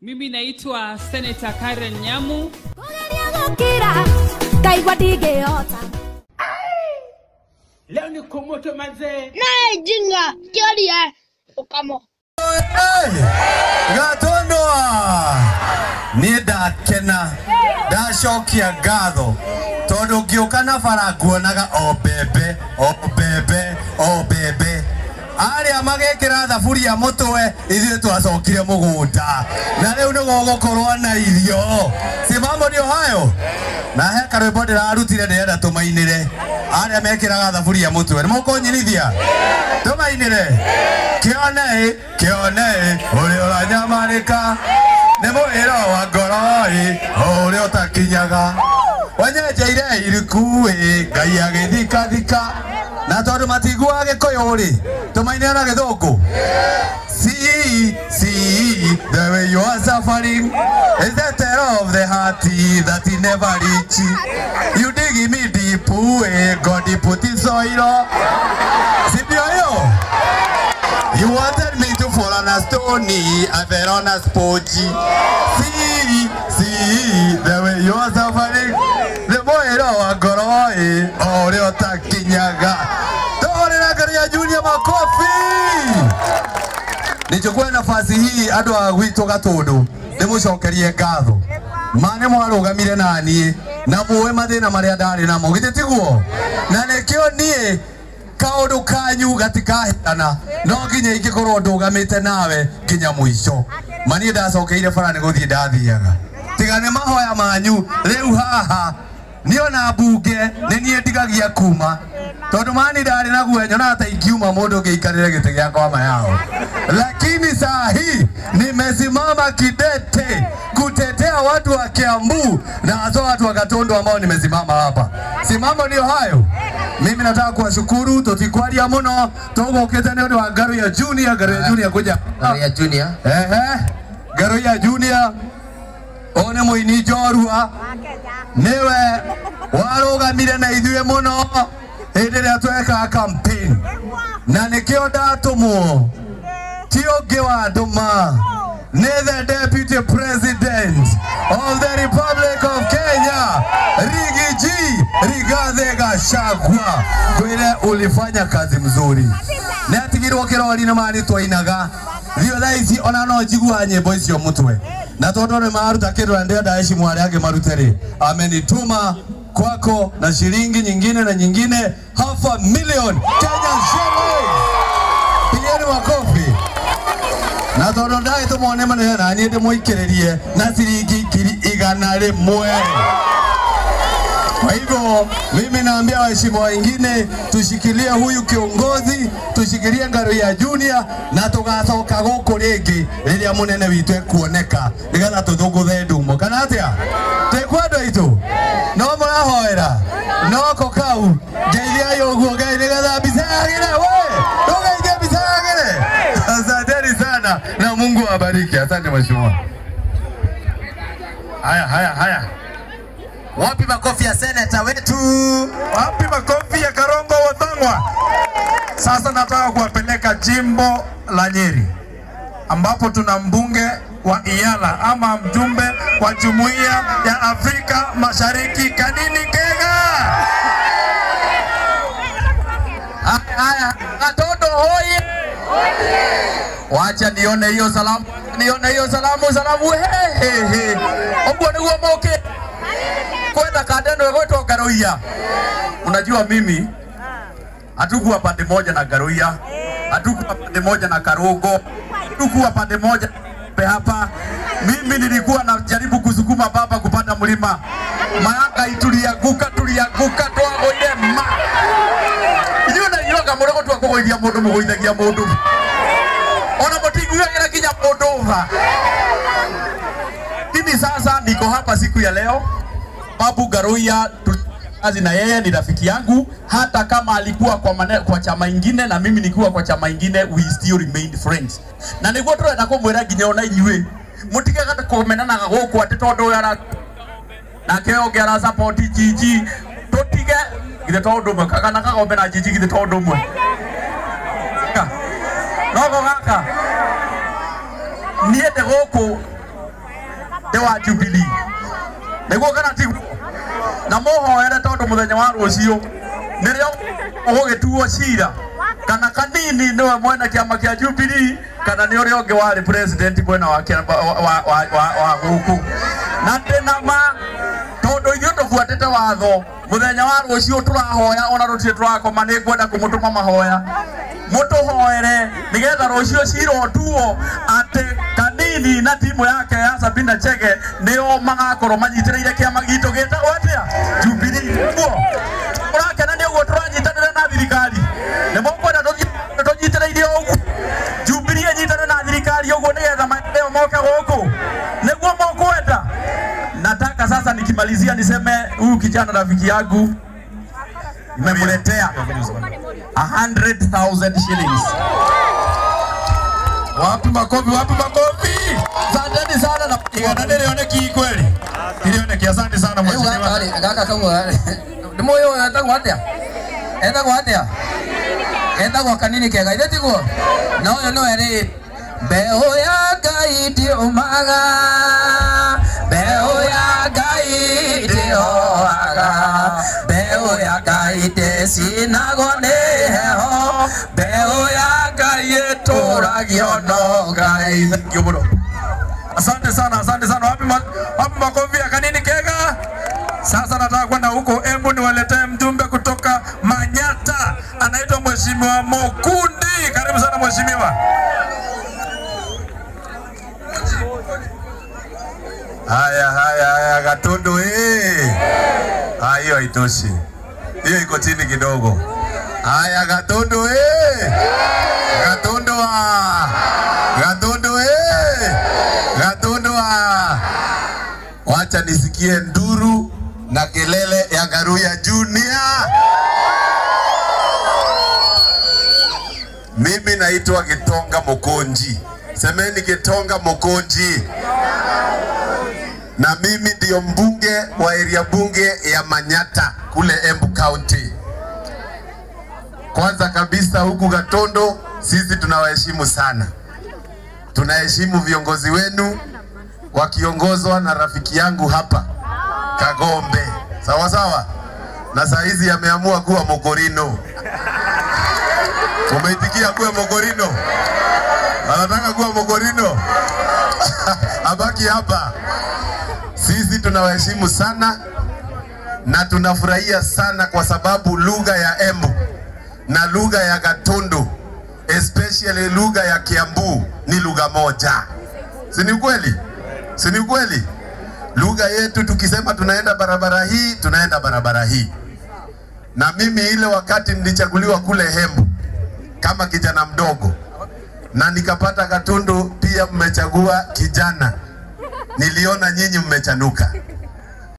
Mimi naitwa Senator Karen Nyamu. Leo ni kumoto manze. Nae jinga kioria okamo. Gatondoa ni ndakena ndacokia ngatho tondu ngiuka na bara nguonaga o mbembe o mbembe o mbembe. Aria magekira thaburia mutwe ithuĩ twacokire mũgũnda na rĩu nĩgũgũkorwo na irio. Simamo ndio hayo na he karwĩmbo ndĩrarutire ndĩrenda tũmainĩre aria mekĩraga thaburia mutwe nĩmũkũnyinithia tũmainĩre. Kĩonei kĩonei ũrĩa ũranyamarĩka nĩ mwĩro wa ngoro-ĩ ũrĩa ũtakinyaga wanyenjeire iriku-ĩ Ngai agĩthikathika na tondu matiguaga Gĩkũyũ rĩ tũmainĩre na Gĩthũngũ. See, see the way you are suffering is the terror of the heart that he never reach. You dig me deep, God put in soil. Si ndio hiyo? You wanted me to fall on a stony, I fell on a sponge. See, see the way you are suffering. The mwĩro wa ngoro-ĩ ũrĩa ũtakinyaga. Tũhũrĩre Ngaruiya Junior makofi. Nichukue nafasi hii andũ a gwitũ Gatundu ndĩmũcokerie ngatho. Ma nĩ mwarũgamire na niĩ na mũĩ mathĩna marĩa ndarĩ namo, githĩ tiguo? Na nĩkĩo niĩ kaũndũ kanyu gatikahĩtana, no nginya ingĩkorwo ndũgamĩte nawe nginya mũico. Ma niĩ ndacokeire bara nĩ gũthiĩ ndathiaga. Tiga nĩ mahoya manyu rĩu haha niĩ ona mbunge nĩ niĩ ndigagia kuma tondu mani ndarĩ na guo nyonaga ta ingiuma mũndũ ũngĩikarĩre gĩtĩ gĩakwa ma yao, lakini saa hii nimesimama kidete kutetea watu wa Kiambu na hasa watu wa Gatundu ambao nimesimama hapa. Simamo ndio hayo. Mimi nataka kuwashukuru tutikwaria muno tugukite ni undu wa Ngaruiya Junior. Ngaruiya Junior kuja. Ngaruiya Junior. Ehe. Ngaruiya Junior one muini njorua niwe warugamire na ithuĩ muno hĩndĩ ĩrĩa twekaga campaign na nĩkĩo ndatumwo ti ũngĩ wa ndũma nĩ the Deputy President of the Republic of Kenya Riggy G Rigathi Gachagua. Kwire ulifanya kazi mzuri nĩ atigirwo kĩrori nĩ mani twainaga thio thaa ici ona no njiguaga nyĩmbo icio mũtwe na tondu nĩ maruta kĩndũ na ndĩrenda heshimu arĩa angĩ marute rĩ amenituma kwako na shilingi nyingine na nyingine 500,000 Kenya shillings. Pigeni makofi. Na tondu ndagĩtũmwo nĩ manene na niĩ ndĩmũikĩrĩrie na ciringi 100,000. Kwa hivyo mimi naambia waheshimiwa wengine tushikilie huyu kiongozi, tushikilie Ngaruiya Junior na tugacoka gũkũ rĩngĩ rĩrĩa mũnene witũ ekuoneka nĩgetha tũthũngũthe ndumo kana atĩa? Twĩkuo andũ aitũ? No mũrahoera noko kau ngeithiai ũguo Ngai nĩgetha mbica yagĩre we ndũgeithie mbica yagĩre. Asanteni sana na Mungu awabariki. Asante mheshimiwa. Haya haya haya. Wapi makofi ya seneta wetu? Wapi makofi ya Karongo Wathangwa? Sasa nataka kuwapeleka jimbo la Nyeri ambapo tuna mbunge wa Iyala ama mjumbe wa Jumuiya ya Afrika Mashariki Kanini Kega. Haya haya, Gatundu hoye. Wacha nione hiyo salamu, nione hiyo salamu, salamu he he he. Oguo niguo moke kwenda kandeno egwetwo Ngaruiya. Unajua mimi hatukuwa pande moja na Ngaruiya, hatukuwa pande moja na Karungo, hatukuwa pande moja hapa. Mimi nilikuwa najaribu kusukuma baba kupanda mlima. Mayanga tulianguka tulianguka twagoire ma. Inyuĩ na inyuaga mũrego twakũgũithia mũndũ mũgũithagia mũndũ. Ona mũtiguagĩra nginya mũndũ tha. Mimi sasa niko hapa siku ya leo. Babu Ngaruiya kazi na yeye ni rafiki yangu, hata kama alikuwa kwa chama ingine na mimi nilikuwa kwa chama ingine, we still remained friends. Na niguo turenda kumwira nginya ona inyuĩ mutigaga kumenanaga gũkũ atĩ tondũ ũyũ ara nake ũngĩ ara support Gigi, tũtige githĩ to ũndũ ũmwe kana Kagombe na Gigi githĩ to ũndũ ũmwe nogo gaka niĩ ndĩ gũkũ nĩ wa Jubilee. Nĩguo kana tiguo? Na mũhoere tondũ mũthenya wa rũciũ nĩrĩo ũgũgĩtuo cira kana Kanini niwe mwene kĩama kĩa Jubilee kana nĩ ũrĩa ũngĩ warĩ president mwena wa wa gũkũ. Na ndĩna ma tondũ ithuĩ tũbuatĩte watho mũthenya wa rũciũ tũrahoya ona rũtirĩ tũrakoma nĩ ngwenda kũmũtũma mahoya mũtũhoere nĩgetha rũciũ cira ũtuo atĩ Kanini na timu yake ya Sabina Chege nĩo magakorwo manyitĩrĩire kĩama gitũ gĩtagwo atĩa? Jubilee. Nĩguo ũrakena nĩ ũguo tũranyitanĩra na thirikari? Nĩ mũkwenda tũnyitĩrĩire ũguo Jubilee ĩnyitane na thirikari ũguo nĩgetha maendeleo moke gũkũ? Nĩguo mũkwenda? Nataka sasa nikimalizia niseme huyu kijana rafiki yangu nimemletea 100,000 shillings. Wapi makofi, wapi makofi. Asanteni sana na igana nĩrĩoneki kweli. Nĩrĩoneki, asante sana mheshimiwa. Gaka kaumwe. Ndĩmũĩ etagwo atĩa? Etagwo atĩa? Etagwo Kanini Kega, ithe tiguo? Na ũyũ nĩwe rĩ mbeũ ya Ngai ndĩũmaga, mbeũ ya Ngai ndĩhoaga, mbeũ ya Ngai ndĩcinagwo nĩ heho, mbeũ ya Ngai ĩtũragio no Ngai. Thank you mũno. Asante sana, asante sana. Wapi wapi makofi ya Kanini Kega? Sasa nataka kwenda huko Embu niwaletee mjumbe kutoka Manyata, anaitwa Mheshimiwa Mokundi. Karibu sana mheshimiwa. Haya haya haya Gatundu eh. Ah, hiyo haitoshi. Hiyo iko chini kidogo. Haya Gatundu eh. Gatundu ah. Gatundu eh. Gatundu ah. Wacha nisikie nduru na kelele ya Ngaruiya Junior. Mimi naitwa Gitonga Mokonji. Semeni Gitonga Mokonji. Na mimi ndio mbunge wa area bunge ya Manyata kule Embu County. Kwanza kabisa huku Gatondo sisi tunawaheshimu sana. Tunaheshimu viongozi wenu wakiongozwa na rafiki yangu hapa Kagombe. Sawa sawa. Na saa hizi ameamua kuwa Mogorino. Umeitikia kuwa Mogorino? Anataka kuwa Mogorino? Abaki hapa. Sisi tunawaheshimu sana na tunafurahia sana kwa sababu lugha ya Embu na lugha ya Gatundu, especially lugha ya Kiambu ni lugha moja. Si ni kweli? Si ni kweli? Lugha yetu tukisema tunaenda barabara hii, tunaenda barabara hii. Na mimi ile wakati nilichaguliwa kule Embu kama kijana mdogo na nikapata Gatundu pia mmechagua kijana, niliona nyinyi mmechanuka.